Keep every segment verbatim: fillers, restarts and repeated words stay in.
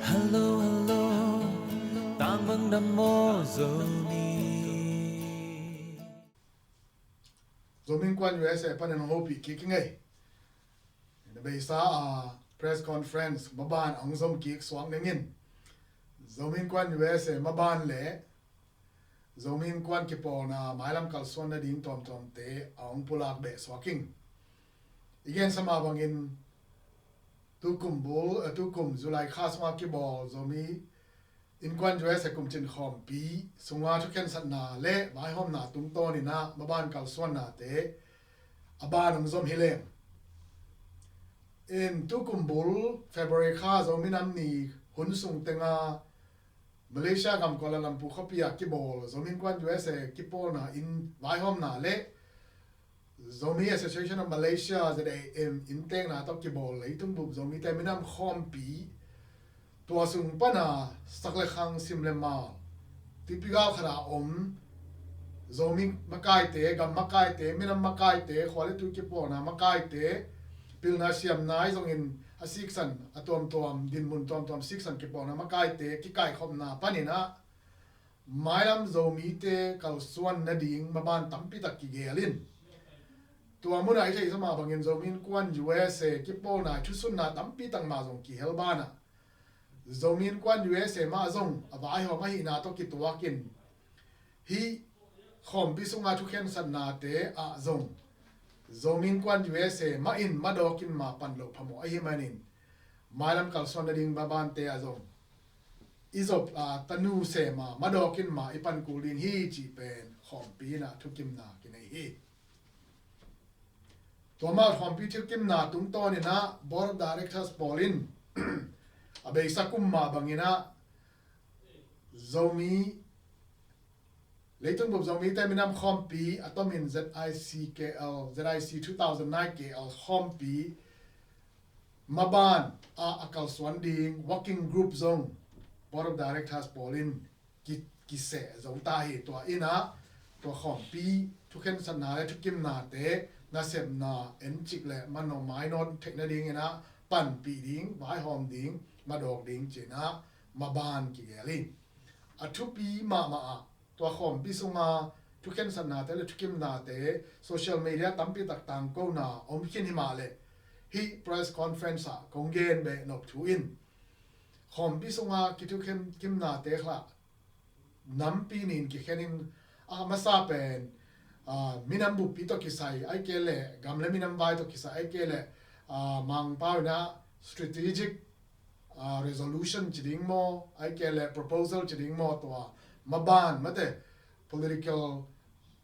Hello, hello, tang bang dam maw Zomi. Zomi Innkuan U S A panin hong hopih kik ing ei. Na beisa a press conference maban hong zom kik suak ning in. Zomi Innkuan U S A maban le Zomi Innkuan kipawlna mailam kalsuan nading tuamtuamte a hong pulak beh suak ing. I gensa mah bangin tukum bul, eh, tukum July kha sunga kibawl Zomi Innkuan U S A kumcin khawmpi sunga thukhensatna le vaihawmna tungtawn in ah maban kalsuannate a ban hong zom hi leng. In tukum bul February kha Zomi Nam Ni hun sung tenga Malaysia gam Kuala Lumpur khuapi ah kibawl Zomi Innkuan U S A kipawlna in vaihawmna le Zomi Association of Malaysia, Z A M, inntekna tawh kibawl leitung bup Zomite minam khawmpi tua sung pana sak le khang, sim le mal, tuipi gal khat a om Zomi makaite, gam makaite, minam makaite, khua le tui kipawlna makaite, pilna siamna ahi zongin a siksan, a tuamtuam, dinmun tuamtuam siksan kipawlna makaite kikaikhopna panin ah mailam Zomite kalsuan nading maban tampi tak kigel in. Tua munah i theihsa mah bangin Zomi Innkuan U S A kipawlna thusunna tampi tak mah zong kihel banah Zomi Innkuan U S A mah zong a vaihawm ahihna tawh kituakin hih khawmpi sunga thukhensatnate ah zong Zomi Innkuan U S A mah in madawkin mah pan loh phamawh ahih manin mailam kalsuan nading mabante ah zong i zop a tanu sema madawkin mah i pan kul ding hi cih pen khawmpi in ah thukimna kinei hi. Tua mah khawmpi thukimna tungtawn in ah Board of Directors pawl in a beisa kum mah bangin ah Zomi, leitung bup Zomite minam khawmpi a tomin Z I C K L, Z I C two thousand nine K L khawmpi maban a, a kalsuan ding working group zong Board of Directors pawl in ki, kiseh zo ta hi. Tua in ah tua khawmpi thukhensatna le thukimnate nasepna encik le manawh mainawt theih nadingin ah panpih ding, vaihawm ding, madawk ding ci-in ah maban kigel hi. A thupi mahmah ah tua khawmpi sunga thukhensatnate le thukimnate social media tampi tak tangkona om khin hi mah leh hih press conference ah kong gen beh nop thu in khawmpi sunga kithukhen kimnate khah nampi nin kikhen in a masa pen, ah, minam buppi tawh kisai, ahih kei leh gam le minam vai tawh kisai, ahih kei leh, ah, Mangpau in ah strategic, ah, resolution ci ding maw, ahih kei leh proposal ci ding maw, tua maban mate political,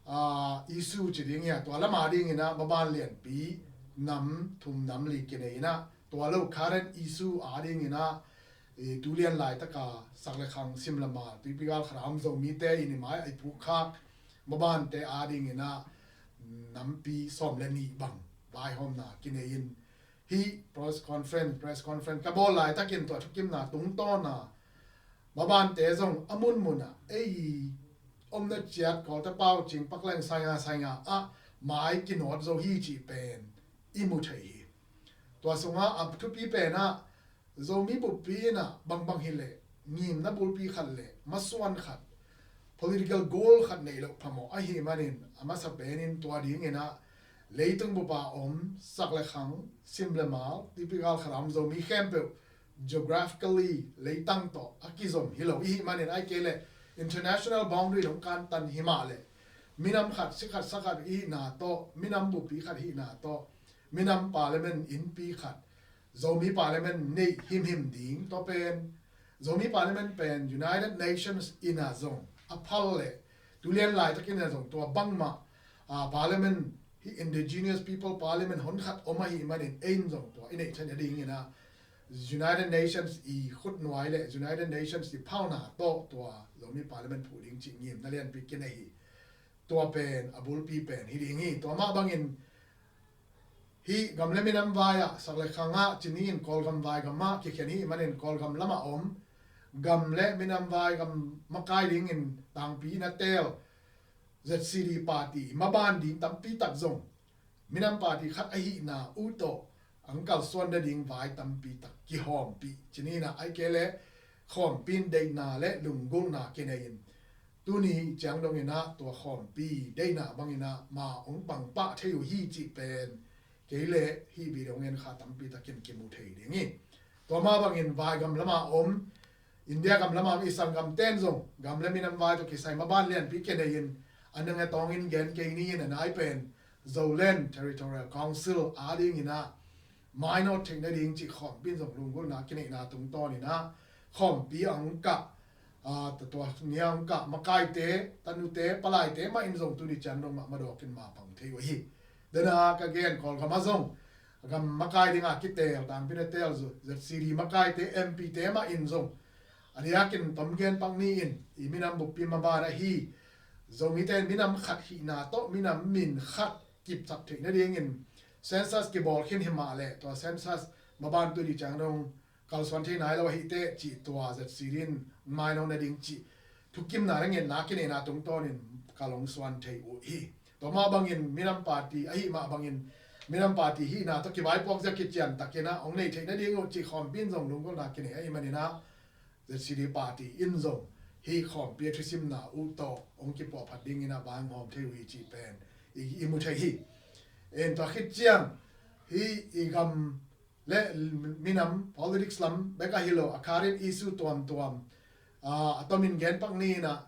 ah, issue ci ding hi a, tua lam a dingin ah maban lianpi nam thum nam li kinei in ah, tua lo current issue a dingin ah i tulian laitaka sak le khang, sim le mal, tuipi gal khat a om Zomite in i mai a i pukkhak mabante a dingin ah nampi sawm le nih bang vaihawmna kinei in hih press conference, press conference ka bawl laitakin tua thukimna tungtawna mabante zong a munmunah ei omna ciat Kawlte pau cing pakleng sainga sainga ah mai kinawt zo hi cih pen i mu thei hi. Tua sungah a thupi penah Zomi buppi in ah bangbang hileh ngimna bulpi khat le masuan khat, political goal khat nei loh phamawh ahih manin a masa penin tua dingin ah leitung bupa om sak le khang, sim le mal, tuipi gal khat a om Zomi khempeuh geographically leitang tawh a kizom hi lo i hih manin, ahih kei leh international boundary dong kantan hi mah leh minam khat, si khat, sa khat i hihna tawh, minam buppi khat hihna tawh, minam parliament innpi khat, Zomi parliament neih himhim ding tawh pen, Zomi parliament pen United Nations in ah zong a phal leh tulian laitakin ah zong tua bangmah, ah, parliament, hih indigenous people parliament hon khat om ahih manin ei in zong tua i neih theih nadingin ah United Nations i khutnuai le United Nations i phalna tawh tua Zomi parliament phuh ding cih ngimna lianpi kinei hi. Tua pen a bulpi pen hi ding hi. Tua mah bangin hih gam le minam vai ah sak le khang ah ci ni in Kawlgam vai gam ah kikhen hi manin Kawlgam lamah om gam le minam vai gam makai dingin tangpi in a teel Z C D party maban ding tampi tak zong minam party khat ahihna uh tawh ang kalsuan nading vai tampi tak kihawmpih ci ni in ah, ahih kei leh khawmpi in deihna le lunggulhna kinei in tuni ciang dongin ah tua khawmpi deihna bangin ah ma hong pang pah thei uh hi cih pen kei le hih video ngen kha tampi takin kimu thei ding hi. Tua mah bangin vai gam lama om, India gam lama om i sanggamte in zong gam le minam vai tawh kisai maban lianpi kinei in a nang a tawngin gen kei ni in a nai pen Zoland Territorial Council a dingin ah mainawt theih nading cih khawmpi in zong lunggulhna kineihna tungtawnin ah khawmpi a hong kah, aa, tua nia hong kah makaite, tanute, palaite mah in zong tuni ciang dong mah madawkin ma pang thei uh hi. Dena ka gen Kawlgam ah zong gam makai dinga kiteel tangpi na teel zu ZCD makaite, MP te mah in zong a diakin tom gen pak ni in i minam buppi maban ahi Zomite in minam khat hihna tawh minam min khat kipsak theih nadingin census kibawl khin hi mah leh tua census maban tuni ciang dong kalsuan thei nai lo ahi teh cih tua ZCD in mainawt nading cih thukimna le ngetna kineihna tungtawnin ka lungsuan thei uh hi. Tua mah bangin minam party ahi mah bangin minam party hihna tawh kivaipuak zia kician takin ah hong nei theih nading uh cih khawmpi in zong lunggulhna kinei ahi manin ah ZCD party in zong hih khawmpi a thusimna uh tawh hong kipuahphat dingin ah vai hong hawm thei uh hi cih pen i, i mu thei hi. En tua khit ciang hih i gam le minam politics lam bek ahi lo a current issue tuamtuam, aa, a tomin gen pak ni in ah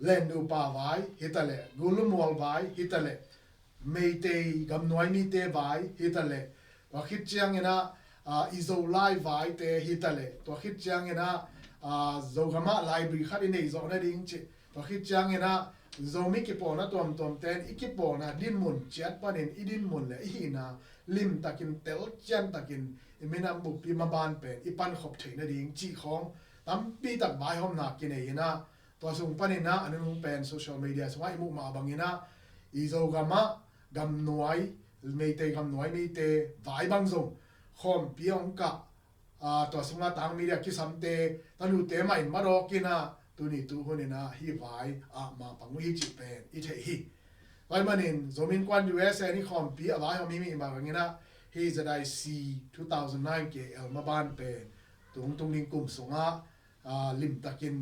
Lennupa vai hi ta leh, Gulumual vai hi ta leh, Meitei gamnuai mite vai hi ta leh, tua khit ciangin ah, aa, i Zolai vaite hi ta leh, tua khit ciangin ah, aa, Zogam ah library khat i neih zawh nading cih, tua khit ciangin ah Zomi kipawlna tuamtuamte in i kipawlna dinmun ciat panin i dinmun le i hihna limtakin telcian takin i minam buppi maban pen i pankhop theih nading cih khawng tampi tak vaihawmna kinei in ah tua sung panin ah a nunung pen social media sungah i muh mah bangin ah i Zogam ah gamnuai, Meitei gamnuai mite vai bang zong khawmpi a hong kah, aa, tua sungah tang media kisamte, tanute mah in madawkin ah tuni tu hunin ah hih vai ah ma pang uh hi cih pen i theih hi. Tua ahih manin Zomi Innkuan USA in i khawmpi a vaihawm hi mah bangin ah hih ZIC two thousand nine KL maban pen tung tung ding kum sungah, aa, limtakin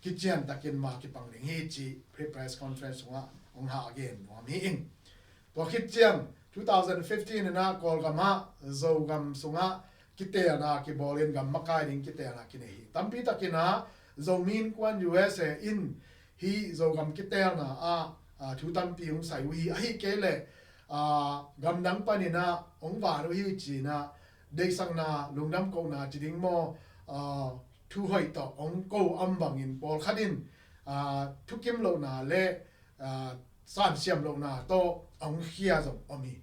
kician takin ma kipang ding hi cih pre-press conference sungah hong hah gen nuam hi ing. Tua khit ciang two thousand fifteen in ah Kawlgam ah Zogam sungah kiteelna kibawlin gam makai ding kiteelna kinei hi. Tampi takin ah Zomi Innkuan USA in hih Zogam kiteelna ah, aa, thu tampi hong sai uh hi. Ahih kei leh, aa, gamdang panin ah hong van uh hi ci-in ah deihsakna, lungdam kohna ci ding maw, aa, thu hoih tawh hong ko om bangin pawlkhat in, aa, thukim lohna le, aa, sansiam lohna tawh hong khia zong om hi.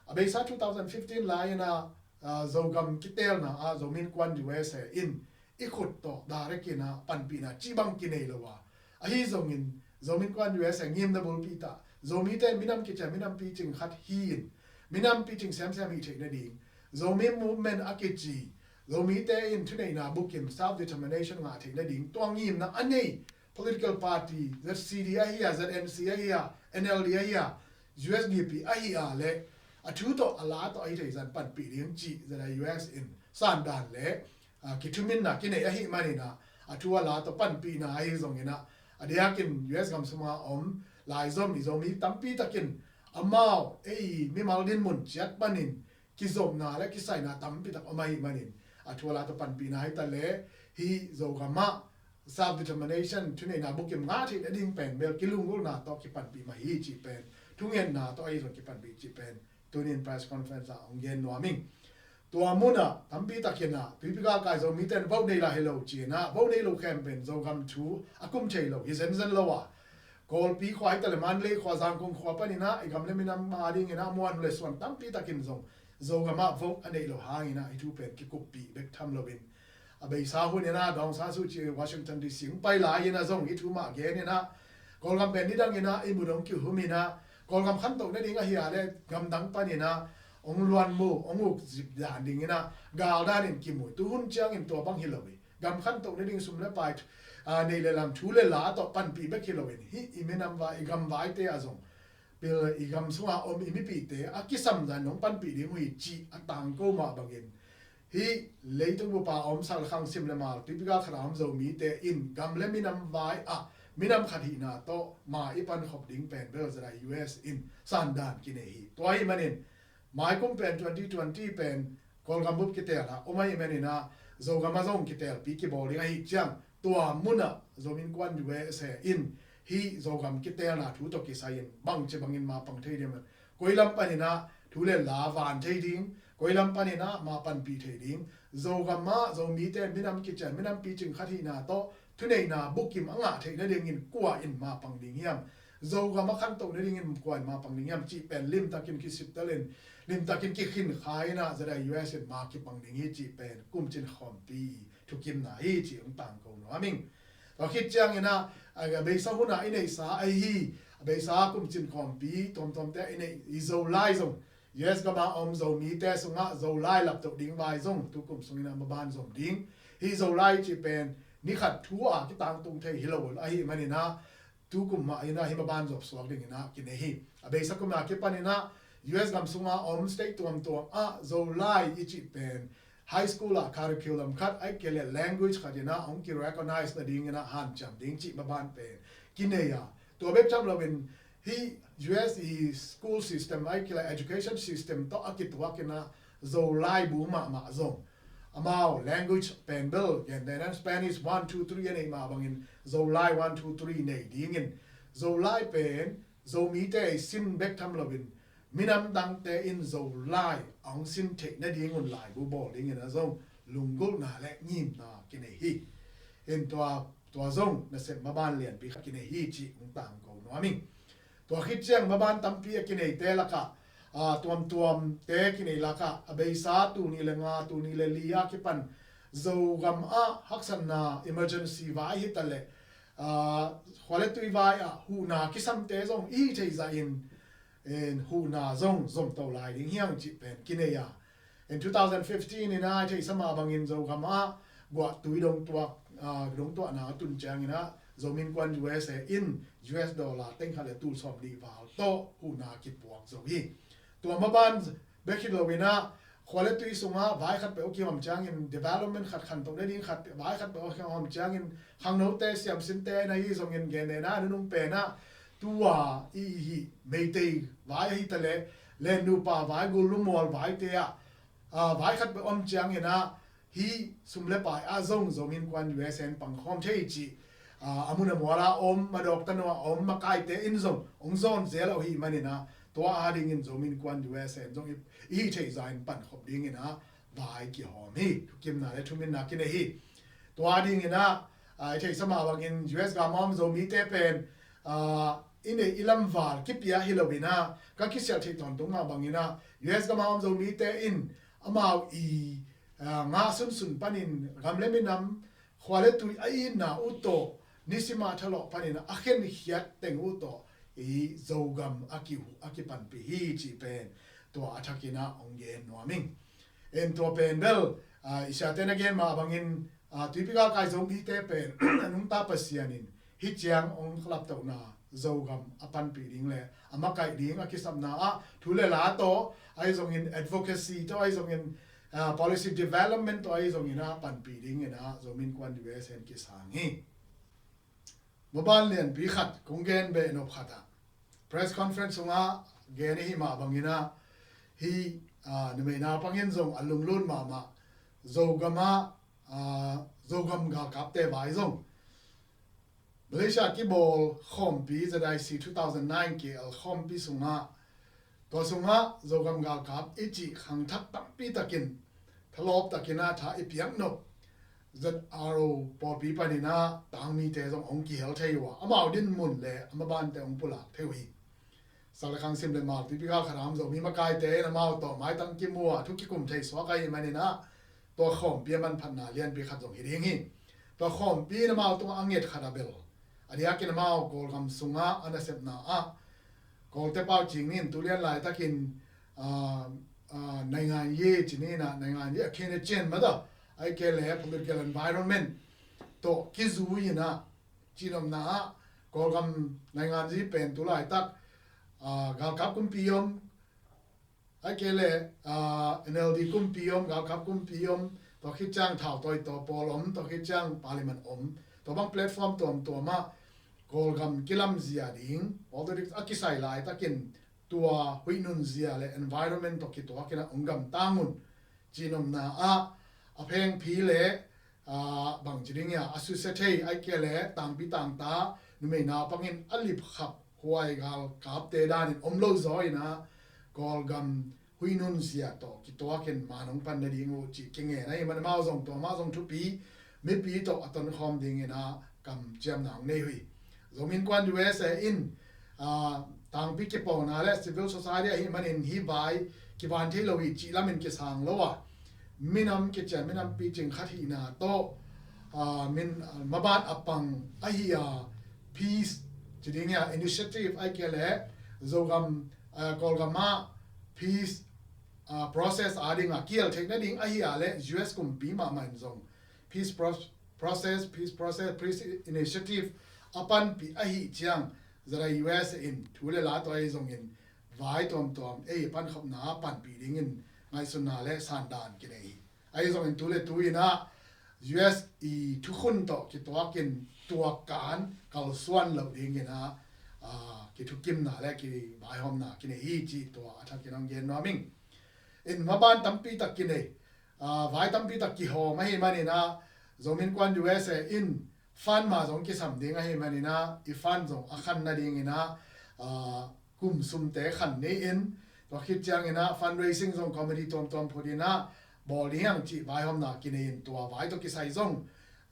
A beisa two thousand fifteen lai-in ah, aa, Zogam kiteelna ah Zomi Innkuan USA in i khut tawh direct in ah panpihna cih bang kinei lo a, ahi zongin Zomi Innkuan USA ngimna bulpi tah, Zomite in minam kici a minam picing khat hi-in minam picing semsem hih theih nading, Zomi Movement a kici Zomite in thuneihna bukim self determination ngah theih nading tua ngimna a nei political party, ZCD ahi a, ZNC ahi a, NLD ahi a, USDP ahi a le a thu tawh a la tawh ahi thei zan panpih ding cih ZIUS in sandan le, aa, kithuminna kinei ahih manin ah a thu a la tawh panpihna ahi zongin ah a diakin US gam sunga om laizom i Zomi tampi takin amau ei mimal dinmun ciat panin kizopna le kisaina tampi tak om ahih manin a thu a la tawh panpihna hi ta le hih Zogam ah self determination thuneihna bukim ngah theih nading pen bel kilunggulhna tawh kipanpih mah hi cih pen thungetna tawh ahi zong kipanpih cih pen tuni in press conference ah hong gen nuam ing. Tua munah tampi takin ah tuipi galkai Zomite in vote nei lah hi lo ci-in ah vote nei lo khempeuh in Zogam thu a kum thei lo hi zenzen lo a, Kawlpi khua hi ta le Mandalay khua, Zangkong khua panin ah i gam le minam a dingin ah muan le suan tampi takin zong Zogam ah vote a neih lo hangin ah hih thu pen kikuppih bek tham loin a beisa hun in ah Daw Aung San Suu Kyi Washington D C hong pai lai-in ah zong hih thu mah gen in ah Kawlgam pen nidang in ah i mut hong kihum in ah Kawlgam khantoh nading ahi a le gamdang panin ah hong luan mu, hong uk zip dan dingin ah gal danin kimu. Tu hun ciangin tua bang hi lo hi. Gam khantoh nading sum le pai, aa, neih le lam thu le la tawh panpih bek hi loin hih i minam vai, i gam vaite ah zong pil i gam sunga om i mipite a kisam dan hong panpih ding uh hi cih a tangko mah bangin Hih leitung bupa a om, sak le khang, sim le mal, tuipi gal khat a om Zomite in gam le minam vai ah minam khat hihna tawh ma i pan khop ding pen bel za dai U S in sandan kinei hi. Tua ahih manin mai kum pen twenty twenty pen Kawlgam bup kiteel a om ahih manin ah Zogam ah zong kiteelpi kibawl ding ahih ciang tua mun ah Zomi Innkuan U S A in hih Zogam kiteelna thu tawh kisai in bangci bangin ma pang thei ding, koi lam panin ah thu le la van thei ding, koi lam panin ah ma panpih thei ding, Zogam ah Zomite minam kician, minam picing khat hihna tawh thuneihna bukim a ngah theih nadingin kua in ma pang ding hiam? Zogam a khantoh nadingin kua in ma pang ding hiam cih pen limtakin kisittel in, limtakin kikhin kha in ah za dai U S in ma kipang ding hi cih pen kumcin khawmpi thukimna hi cih hong tangko nuam ing. Tua khit ciangin ah a beisa hun ah i neihsa ahi hi. A beisa kumcin khawmpi tuamtuamte i neih i Zolai zong, U S gam a om Zomite sungah Zolai laptoh ding vai zong tukum sungin ah maban zom ding. Hih Zolai cih pen ni khat thu a kitangtung thei hi lo ahih manin ah tukum mah in ah hih maban zop suak dingin ah kinei hi. A beisa kum a kipanin ah U S gam sunga om state tuamtuam ah Zolai i cih pen high school ah curriculum khat ahih kei leh language khat in ah hong ki-recognize nadingin ah hanciam ding cih maban pen kinei a, tua bek tham loin hih U S i school system ahih kei leh education system tawh a kituakin ah Zolai bu mahmah zong amau language pen bel gentehna in Spanish one two three a neih mah bangin Zolai one two three nei dingin Zolai pen Zomite i sin bek tham loin minam dangte in Zolai a hong sin theih nadingun laibu bawl dingin ah zong lunggulhna le ngimna kinei hi. In tua, tua zong nasep maban lianpi khat kinei hi cih hong tangko nuam ing. Tua khit ciang maban tampi a kineite lakah, a, tuamtuamte kinei lakah a beisa tul nih le nga, tul nih le li a kipan Zogam ah haksatna emergency vai hi ta leh, a, khua le tui vai ah huhna kisamte zong i theih zahin in huhna zong zomto lai ding hiang cih pen kinei a. In two thousand fifteen in ah i theihsa mah bangin Zogam ah guahtui dongtuak, a, dongtuahna a tun ciangin ah Zomi Innkuan U S A in U S dollar teng khat le tul sawm nih val tawh huhna kipuak zo hi. Tua maban bek hi loin ah khua le tui sungah vai khat peuh a kihawm ciangin development khat khantoh nading khat, vai khat peuh a kihawm ciangin khangnote siamsinte na hi zongin gentehna nunung pen ah tua i hih Meitei vai ahi ta leh Lennupa vai, Gullu Mual vaite ah, a, vai khat peuh om ciangin ah hih sum le pai ah zong Zomi Innkuan U S A in pangkhawm thei cih, a, a mun a mual a om, madawk tanu a om makaite in zong hong zawn zel uh ahih manin ah tua adingin Zomi Innkuan U S A in zong i, i theih zahin pankhop dingin ah vai kihawm hi. Thukimna le thuminna kinei hi. Tua dingin ah, a, i theihsa mah bangin U S gam a om Zomite pen, a, i neih i lamval kipia hi loin ah ka kisialh theih tawntung mah bangin ah U S gam a om Zomite in amau i, a, ngah sunsun panin gam le minam, khua le tui a itna uh tawh nisim a thalawh panin ah a khenkhiat teng uh tawh i Zogam a kihuh a kipanpih hi cih pen tua a thakin ah hong gen nuam ing. In tua pen bel, a, i siate na gen mah bangin, a, tuipi galkai Zomite pen a nungta Pasian in hih ciang hong laptohna Zogam a panpih ding le a makaih ding a kisapna ah thu le la tawh ahi zongin advocacy tawh ahi zongin, a, policy development tawh ahi zongin ah panpih dingin ah Zomi Innkuan U S A in kisang hi. Maban lianpi khat kong gen behnop khat ah press conference sungah gen i hih mah bangin ah hih, a, numei naupang in zong a lunglut mahmah Zogam ah, a, Zogam galkapte vai zong Malaysia kibawl khawmpi Z I C two thousand nine K L khawmpi sungah, tua sungah Zogam galkap i cih khangthak tampi takin thalawp takin ah tha i piak nop Z R O pawlpi panin ah tangmite zong hong kihel thei uh a, amau dinmun le a mabante hong pulak thei uh hi. Sak le khang, sim le mal, tuipi gal khat a om Zomi makaite in amau tawh maitang kimu a thu kikum thei suak ahih manin ah tua khawmpi a manphatna lianpi khat zong hi ding hi. Tua khawmpi in amau tungah a nget khat a bel a diakin amau Kawlgam sungah a nasepna ah Kawlte pau cing nin tulian laitakin, ah, ah, naingan ye cinin ah naingan ye a khen a cen mata ai ke le political environment tawh kizui in ah cinomna ah Kawlgam naingan zi pen tu laitak, ah, galkap kumpi om, Ai kei le, ah, N L D kumpi om, galkap kumpi om, tua khit ciang thautawi tawh pawl om, tua khit ciang parliament om, tua bang platform tuamtuam ah Kawlgam kilamzia ding, pawl tua dik a kisai laitakin tua huih nunzia le environment tawh kituakin ah ong gamtang un. Cihnopna ah a phengphi le, ah, bangci ding ia, a susia thei ai kei le tangpi tangta numei naupangin a lipkhap huai galkapte danin om lo zaw in ah Kawlgam huih nunzia tawh kituakin man hong pan nading uh cih kingen ahi man amau zong tua mah zong thupi mipi tawh a tonkhawm dingin ah kamciamna hong nei uh hi. Zomi Innkuan U S A in, ah, tangpi kipawlna le civil society ahih manin hih vai kivan thei lo hi cih lamin kisang lo a, minam kician minam picing khat hihna tawh, ah, min, ah, maban a pang ahi a peace ci ding ia initiative ai kei le Zogam, ah, Kawlgam ah peace, ah, process a ding a kial theih nading ahi a le U S kumpi mahmah in zong peace pro-, process, peace process, peace initiative a panpih ahi ciang, zara U S in thu le la tawh ahi zongin vai tuamtuam ei pankhopna a panpih dingin ngaihsunna le sandan kinei hi. Ahi zongin tu le tu in ah U S i thukhun tawh kituakin tuakan kalsuan lo dingin ah, ah, kithukimna le kivaihawmna kinei hi cih tua a thakin hong gen nuam ing. In maban tampi tak kinei, ah, vai tampi tak kihawm ahi manin ah Zomi Innkuan U S A in fund mah zong kisam ding ahi manin ah i fund zong a khan nadingin ah, ah, kum sumte khan ni in, tua khit ciangin ah fundraising zong committee tuamtuam phut in ah bawl ding hiang cih vaihawmna kinei in tua vai tawh kisai zong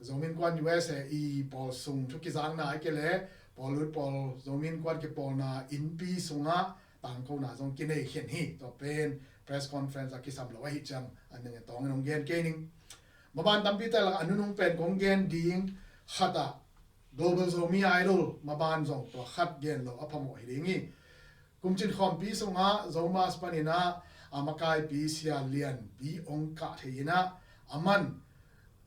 Zomi Innkuan U S A i pawl sung thu kizakna ai kei le pawl lut pawl Zomi Innkuan kipawlna innpi sungah tangkona zong kinei khin hi. Tua pen press conference a kisam lo ahi ciang a neng a tawngin hong gen kei ning. Maban tampi te lakah a nunung pen kong gen ding khat ah Global Zomi Idol maban zong tua khat gen lo a phamawh hi ding hi. Kumcin khawmpi sungah Zomus panin ah a makaipi Sia Lian Pi ong kah thei in ah a man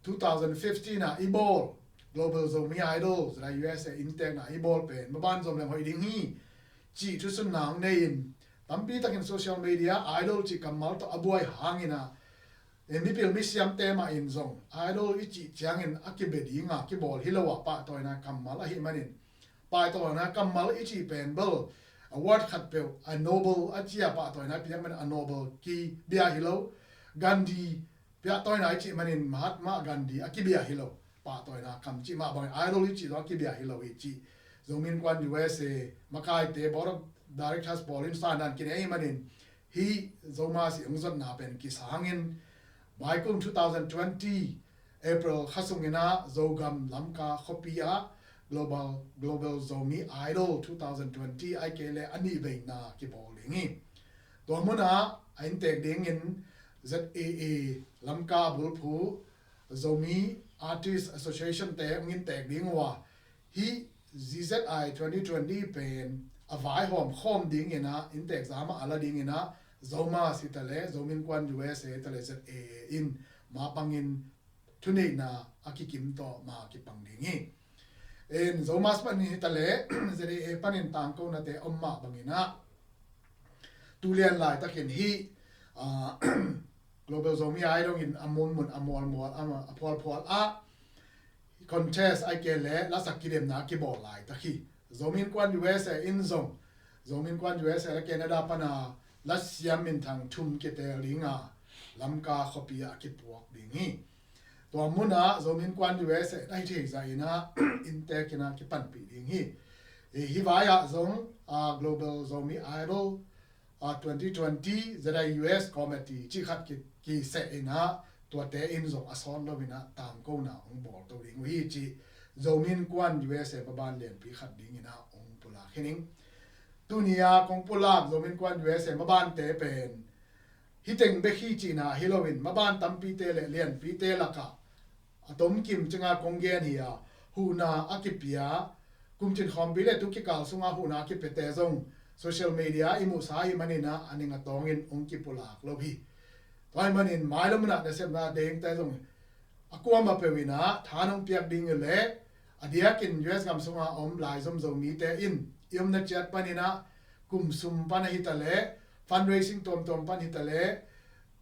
two thousand fifteen ah i bawl Global Zomi Idol zara U S A inntekna i bawl pen maban zom leng hoih ding hi cih thusunna hong nei in tampi takin social media idol cih kammal tawh a buai hangin ah, eh, mipil misiamte mah in zong idol i cih ciangin a kibia dinga kibawl hi lo ah pahtawina kammal ahi manin pahtawina kammal i cih pen bel award khat peuh a Nobel a cia pahtawina piak manin a Nobel kibia hi lo. Gandhi piahtawina i cih manin Mahatma Gandhi a kibia hi lo. Pahtawina kam cih mah bangin idol i cih zong a kibia hi lo i cih Zomi Innkuan U S A makaite board of directors pawl in sandan kinei ahi manin hih Zomus i hong zotna pen kisangin baikum two thousand twenty April kha sungin ah Zogam Lamka khuapi ah Global, Global Zomi Idol two thousand twenty ai kei le a nih veina kibawl ding hi. Tua munah a inntek dingin Z A A Lamka bulphu Zomi Artist Association te hong inntek ding uh a, hih Z Z I twenty twenty pen a vaihawm khawm dingin ah inntek zama a la dingin ah Zomus hi ta le Zomi Innkuan U S A hi ta le Z A A in mapangin thuneihna a kikim tawh ma kipang ding hi. In Zomus panin hi ta le Z A A panin tangkonate om mah bangin ah tulian laitakin hih, ah, Global Zomi Idol in a munmun a mualmual a, a phualphual ah contest ai kei le lasak kidemna a kibawl laitak hi. Zomi Innkuan U S A in zong Zomi Innkuan U S A le Canada pana lasiam minthang thum kiteel dinga Lamka khuapi ah a kipuak ding hi. Tua munah Zomi Innkuan U S A na hi thei zah in ah inntek in ah kipanpih ding hi. Eh, hih vai ah zong, ah, Global Zomi Idol, ah, twenty twenty Z I U S Committee cih khat ki, kiseh in ah tuate in zong a sawt lo in ah tangkona hong bawl to ding uh hi cih Zomi Innkuan U S A maban lianpi khat dingin ah hong pulak hi ning. Tuni a kong pulak Zomi Innkuan U S A mabante pen hih teng bek hi cihna hi loin maban tampite le lianpite lakah a tomkim cinga kong gen hi a, huhna a kipia, kumcin khawmpi le tu kikal sunga huhna a kipiate zong social media i muhsa hi manin ah a ning a tawngin hong kipulak lo hi. Tua hi manin mailam munah nasepna dengte zong a kuamah peuh in ah than hong piak ding uh le a diakin U S gam sunga om laizom Zomite in i omna ciat panin ah kum sum pan ahi ta le fundraising tuamtuam pan hi ta leh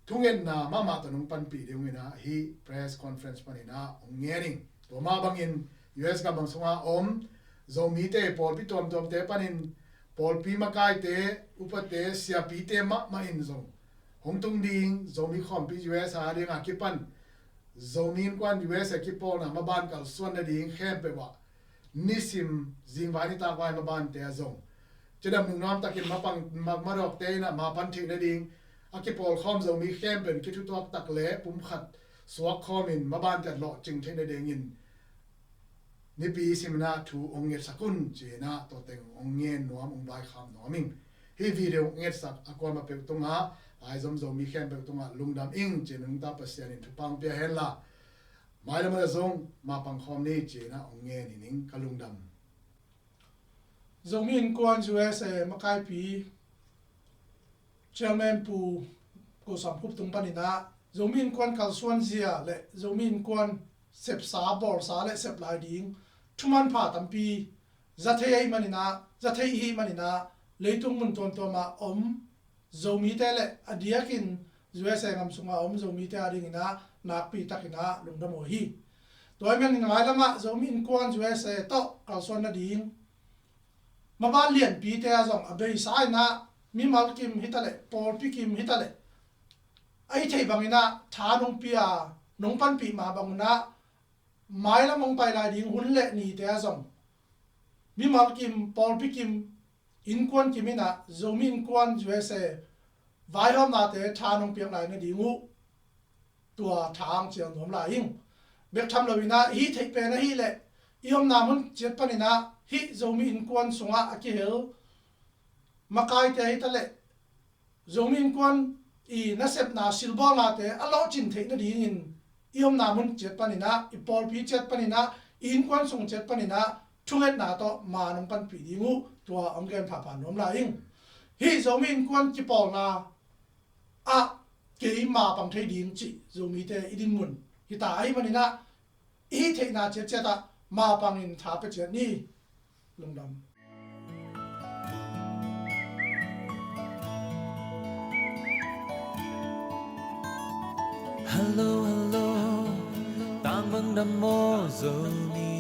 thungetna mahmah tawh nong panpih ding ung in ah hih press conference panin ah hong ngen ing. Tua mah bangin U S gam bang sungah om Zomite pawlpi tuamtuamte panin pawlpi makaite, upate, siapite mahmah in zong hong tung ding Zomi khawmpi U S a dingah kipan Zomi Innkuan U S a kipawlna maban kalsuan nading khempeuh ah nisim zingvai nitakvai mabante ah zong cidam nungnuam takin mapang ma- madawkte in ah mapan theih nading a kipawlkhawm Zomi khempeuh in kithutuak tak le pumkhat suak khawmin mabante ah lawhcing theih nadingin nipi simin ah thu hong ngetsak un ci-in ah tua teng hong ngen nuam, hong vaikham nuam ing. Hih video hong ngetsak a kuamah peuh tungah aizom Zomi khempeuh tungah lungdam ing ci-in nungta Pasian in thupha hong pia hen la, mailam ah zong mapang khawm ni ci-in ah hong ngen hi ning. Ka lungdam. Zomi Innkuan U S A makaipi Chairman Pu Ko Sam Khup tung panin ah Zomi Innkuan kalsuan zia le Zomi Innkuan sepsa, bawlsa le sep lai ding thumanpha tampi za thei ahih manin ah, za thei ihih manin ah leitung mun tuamtuam ah om Zomite le a diakin U S A gam sungah om Zomite a dingin ah nakpi takin ah lungdam uh hi. Tua ahih manin mailam ah Zomi Innkuan U S A tawh kalsuan nading maban lianpite ah zong a beisa in ah mimal kim hi ta leh, pawlpi kim hi ta leh, a i theih bangin ah tha nong pia, nong panpih mah bangun ah mailam hong pai lai ding hun le nite ah zong mimal kim, pawlpi kim, innkuan kim in ah Zomi Innkuan U S A vaihawmnate tha nong piak lai nading uh tua tha hong cial nuam lai ing. Bek tham loin ah hih theih pen ahih leh i omna mun ciat panin ah hih Zomi Innkuan sungah a kihel makaite hi ta leh Zomi Innkuan i nasepna silbawlnate a lawhcin theih nadingin i omna mun ciat panin ah, i pawlpi ciat panin ah, i innkuan sung ciat panin ah thungetna tawh ma nong panpih ding uh tua hong gen phapha nuam lai ing. Hih Zomi Innkuan kipawlna ah kei ma pang thei ding cih Zomite i dinmun hi ta ahih manin ah i theihna ciatciat ah ma pangin tha pia ciat ni. Lungdam. Hello, hello. Tang bang dam maw Zomi?